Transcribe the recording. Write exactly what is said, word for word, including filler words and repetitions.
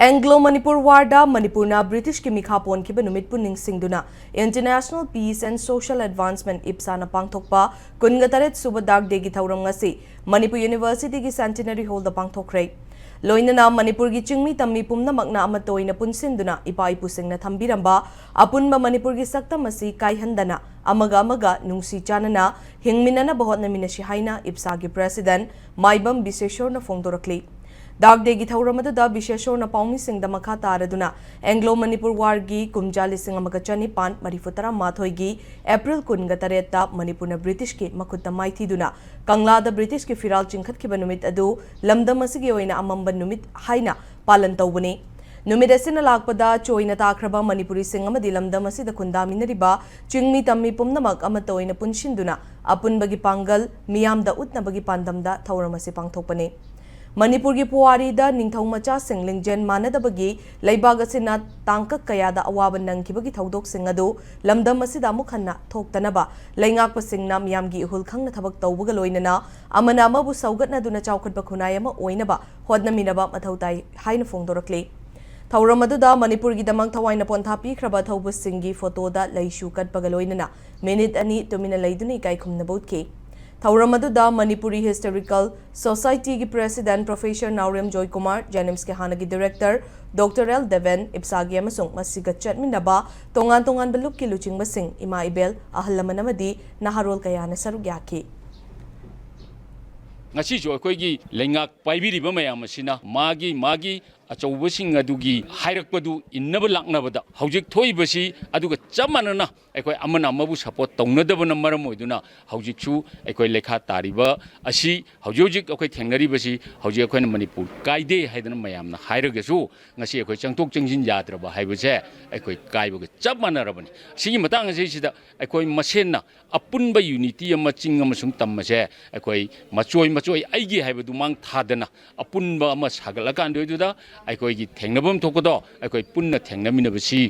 Anglo Manipur ꯋꯥꯔꯗ ꯃꯅꯤꯄꯨꯔꯅ ꯕ꯭ꯔꯤꯇꯤꯁꯀꯤ ꯃꯤꯈꯥ ꯄꯣꯟꯈꯤꯕ ꯅꯨꯃꯤꯠꯄꯨ ꯅꯤꯡꯁꯤꯡꯗꯨꯅ International Peace and Social Advancement, ꯏꯞꯁꯥꯅ ꯄꯥꯡꯊꯣꯛꯄ ꯀꯨꯟꯒ ꯇꯔꯦꯠ ꯁꯨꯕ ꯗꯥꯛ ꯗꯦꯒꯤ ꯊꯧꯔꯝ ꯉꯁꯤ ꯃꯅꯤꯄꯨꯔ ꯌꯨꯅꯤꯚꯔꯁꯤꯇꯤꯒꯤ ꯁꯦꯟꯇꯤꯅꯔꯤ ꯍꯣꯜꯗ ꯄꯥꯡꯊꯣꯛꯈ꯭ꯔꯦ꯫ ꯂꯣꯏꯅꯅ ꯃꯅꯤꯄꯨꯔꯒꯤ ꯆꯤꯡꯃꯤ ꯇꯝꯃꯤ ꯄꯨꯝꯅꯃꯛꯅ ꯑꯃꯠꯇ ꯑꯣꯏꯅ ꯄꯨꯟꯁꯤꯟꯗꯨꯅ ꯏꯄꯥ ꯏꯄꯨꯁꯤꯡꯅ ꯊꯝꯕꯤꯔꯝꯕ ꯑꯄꯨꯟꯕ ꯃꯅꯤꯄꯨꯔꯒꯤ ꯁꯛꯇꯝ ꯑꯁꯤ ꯀꯥꯏꯍꯟꯗꯅ ꯑꯃꯒ ꯑꯃꯒ ꯅꯨꯡꯁꯤ ꯆꯥꯟꯅꯅ ꯍꯤꯡꯃꯤꯟꯅꯅꯕ ꯍꯣꯠꯅꯃꯤꯟꯅꯁꯤ ꯍꯥꯏꯅ ꯏꯞꯁꯥꯒꯤ ꯄ꯭ꯔꯦꯁꯤꯗꯦꯟꯠ ꯃꯥꯏꯕꯝ ꯕꯤꯁꯦꯁꯣꯔꯅ ꯐꯣꯡꯗꯣꯔꯛꯂꯤ꯫ ꯗꯥꯛ ꯗꯦꯒꯤ ꯊꯧꯔꯝ ꯑꯗꯨꯗ ꯕꯤꯁꯦꯁꯣꯔꯅ ꯄꯥꯎꯃꯤꯁꯤꯡꯗ ꯃꯈꯥ ꯇꯥꯔꯗꯨꯅ ꯑꯦꯡꯒ꯭ꯂꯣ ꯃꯅꯤꯄꯨꯔ ꯋꯥꯔꯒꯤ ꯀꯨꯝꯖꯥ ꯂꯤꯁꯤꯡ ꯑꯃꯒ ꯆꯅꯤꯄꯥꯟ ꯃꯔꯤꯐꯨ ꯇꯔꯥꯃꯥꯊꯣꯏꯒꯤ ꯑꯦꯄ꯭ꯔꯤꯜ ꯀꯨꯟꯒ ꯇꯔꯦꯠꯇ ꯃꯅꯤꯄꯨꯔꯅ ꯕ꯭ꯔꯤꯇꯤꯁꯀꯤ ꯃꯈꯨꯠꯇ ꯃꯥꯏꯊꯤꯗꯨꯅ ꯀꯪꯂꯥꯗ ꯕ꯭ꯔꯤꯇꯤꯁꯀꯤ ꯐꯤꯔꯥꯜ ꯆꯤꯡꯈꯠꯈꯤꯕ ꯅꯨꯃꯤꯠ ꯑꯗꯨ ꯂꯝꯗꯝ ꯑꯁꯤꯒꯤ ꯑꯣꯏꯅ ꯑꯃꯝꯕ ꯅꯨꯃꯤꯠ ꯍꯥꯏꯅ ꯄꯥꯂꯟ ꯇꯧꯕꯅꯤ꯫ ꯅꯨꯃꯤꯠ ꯑꯁꯤꯅ ꯂꯥꯛꯄꯗ ꯆꯣꯏꯅ ꯇꯥꯈ꯭ꯔꯕ ꯃꯅꯤꯄꯨꯔꯤꯁꯤꯡ ꯑꯃꯗꯤ ꯂꯝꯗꯝ ꯑꯁꯤꯗ ꯈꯨꯟꯗꯥꯃꯤꯟꯅꯔꯤꯕ ꯆꯤꯡꯃꯤ ꯇꯝꯃꯤ ꯄꯨꯝꯅꯃꯛ ꯑꯃꯠꯇ ꯑꯣꯏꯅ ꯄꯨꯟꯁꯤꯟꯗꯨꯅ ꯑꯄꯨꯟꯕꯒꯤ ꯄꯥꯡꯒꯜ ꯃꯤꯌꯥꯝꯗ ꯎꯠꯅꯕꯒꯤ ꯄꯥꯟꯗꯝꯗ ꯊꯧꯔꯝ ꯑꯁꯤ ꯄꯥꯡꯊꯣꯛꯄꯅꯤ꯫ ꯃꯅꯤꯄꯨꯔꯒꯤ ꯄꯨꯋꯥꯔꯤꯗ ꯅꯤꯡꯊꯧ ꯃꯆꯥꯁꯤꯡ ꯂꯤꯡꯖꯦꯜ ꯃꯥꯟꯅꯗꯕꯒꯤ ꯂꯩꯕꯥꯛ ꯑꯁꯤꯅ ꯇꯥꯡꯀꯛ ꯀꯌꯥꯗ ꯑꯋꯥꯕ ꯅꯪꯈꯤꯕꯒꯤ ꯊꯧꯗꯣꯛꯁꯤꯡ ꯑꯗꯨ ꯂꯝꯗꯝ ꯑꯁꯤꯗ ꯑꯃꯨꯛ ꯍꯟꯅ ꯊꯣꯛꯇꯅꯕ ꯂꯩꯉꯥꯛꯄꯁꯤꯡꯅ ꯃꯤꯌꯥꯝꯒꯤ ꯏꯍꯨꯜ ꯈꯪꯅ ꯊꯕꯛ ꯇꯧꯕꯒ ꯂꯣꯏꯅꯅ ꯑꯃꯅ ꯑꯃꯕꯨ ꯁꯧꯒꯠꯅꯗꯨꯅ ꯆꯥꯎꯈꯠꯄ ꯈꯨꯟꯅꯥꯏ ꯑꯃ ꯑꯣꯏꯅꯕ ꯍꯣꯠꯅꯃꯤꯟꯅꯕ ꯃꯊꯧ ꯇꯥꯏ ꯍꯥꯏꯅ ꯐꯣꯡꯗꯣꯔꯛꯂꯤ꯫ ꯊꯧꯔꯝ ꯑꯗꯨꯗ ꯃꯅꯤꯄꯨꯔꯒꯤꯗꯃꯛ ꯊꯋꯥꯏꯅ ꯄꯣꯟꯊꯥ ꯄꯤꯈ꯭ꯔꯕ ꯑꯊꯧꯕꯁꯤꯡꯒꯤ ꯐꯣꯇꯣꯗ ꯂꯩꯁꯨ ꯀꯠꯄꯒ ꯂꯣꯏꯅꯅ ꯃꯤꯅꯤꯠ ꯑꯅꯤ ꯇꯨꯃꯤꯟꯅ ꯂꯩꯗꯨꯅ ꯏꯀꯥꯏ ꯈꯨꯝꯅꯕ ꯎꯠꯈꯤ꯫ ꯊꯧꯔꯝ ꯑꯗꯨꯗ ꯃꯅꯤꯄꯨꯔꯤ ꯍꯤꯁꯇꯣꯔꯤꯀꯦꯜ ꯁꯣꯁꯥꯏꯇꯤꯒꯤ ꯄ꯭ꯔꯦꯁꯤꯗꯦꯟꯠ ꯄ꯭ꯔꯣꯐꯦꯁꯔ ꯅꯥꯎꯔꯦꯝ ꯖꯣꯏꯀꯨꯃꯥꯔ, ꯖꯦꯅꯤꯝꯁꯀꯤ ꯍꯥꯟꯅꯒꯤ ꯗꯤꯔꯦꯛꯇꯔ ꯗꯣꯛꯇꯔ ꯑꯦꯜ ꯗꯦꯕꯦꯟ, ꯏꯞꯁꯥꯒꯤ ꯑꯃꯁꯨꯡ ꯃꯁꯤꯒ ꯆꯠꯃꯤꯟꯅꯕ ꯇꯣꯉꯥꯟ ꯇꯣꯉꯥꯟꯕ ꯂꯨꯞꯀꯤ ꯂꯨꯆꯤꯡꯕꯁꯤꯡ, ꯏꯃꯥ ꯏꯕꯦꯜ, ꯑꯍꯜ ꯂꯃꯟ ꯑꯃꯗꯤ ꯅꯍꯥꯔꯣꯜ ꯀꯌꯥꯅ ꯁꯔꯨꯛ ꯌꯥꯈꯤ꯫ ꯉꯁꯤꯁꯨ ꯑꯩꯈꯣꯏꯒꯤ ꯂꯩꯉꯥꯛ ꯄꯥꯏꯕꯤꯔꯤꯕ ꯃꯌꯥꯝ ꯑꯁꯤꯅ ꯃꯥꯒꯤ ꯃꯥꯒꯤ ꯑꯆꯧꯕꯁꯤꯡ ꯑꯗꯨꯒꯤ ꯍꯥꯏꯔꯛꯄꯗꯨ ꯏꯟꯅꯕ ꯂꯥꯛꯅꯕꯗ ꯍꯧꯖꯤꯛ ꯊꯣꯛꯏꯕꯁꯤ ꯑꯗꯨꯒ ꯆꯞ ꯃꯥꯟꯅꯅ ꯑꯩꯈꯣꯏ ꯑꯃꯅ ꯑꯃꯕꯨ ꯁꯄꯣꯔꯠ ꯇꯧꯅꯗꯕꯅ ꯃꯔꯝ ꯑꯣꯏꯗꯨꯅ ꯍꯧꯖꯤꯛꯁꯨ ꯑꯩꯈꯣꯏ ꯂꯩꯈꯥ ꯇꯥꯔꯤꯕ ꯑꯁꯤ, ꯍꯧꯖꯤꯛ ꯍꯧꯖꯤꯛ ꯑꯩꯈꯣꯏ ꯊꯦꯡꯅꯔꯤꯕꯁꯤ, ꯍꯧꯖꯤꯛ ꯑꯩꯈꯣꯏꯅ ꯃꯅꯤꯄꯨꯔ ꯀꯥꯏꯗꯦ ꯍꯥꯏꯗꯅ ꯃꯌꯥꯝꯅ ꯍꯥꯏꯔꯒꯁꯨ ꯉꯁꯤ ꯑꯩꯈꯣꯏ ꯆꯪꯊꯣꯛ ꯆꯪꯁꯤꯟ ꯌꯥꯗ꯭ꯔꯕ ꯍꯥꯏꯕꯁꯦ ꯑꯩꯈꯣꯏ ꯀꯥꯏꯕꯒ ꯆꯞ ꯃꯥꯟꯅꯔꯕꯅꯤ꯫ ꯁꯤꯒꯤ ꯃꯇꯥꯡ ꯑꯁꯤꯁꯤꯗ ꯑꯩꯈꯣꯏ ꯃꯁꯦꯟꯅ ꯑꯄꯨꯟꯕ ꯌꯨꯅꯤꯇꯤ ꯑꯃ ꯆꯤꯡ ꯑꯃꯁꯨꯡ ꯇꯝ ꯑꯁꯦ ꯑꯩꯈꯣꯏ ꯃꯆꯣꯏ ꯃꯆꯣꯏ ꯑꯩꯒꯤ ꯍꯥꯏꯕꯗꯨ ꯃꯥꯡ ꯊꯥꯗꯅ ꯑꯄꯨꯟꯕ ꯑꯃ ꯁꯥꯒꯠꯂꯀꯥꯟꯗꯨꯗ ꯑꯩꯈꯣꯏꯒꯤ ꯊꯦꯡꯅꯐꯝ ꯊꯣꯛꯄꯗꯣ ꯑꯩꯈꯣꯏ ꯄꯨꯟꯅ ꯊꯦꯡꯅꯃꯤꯟꯅꯕꯁꯤ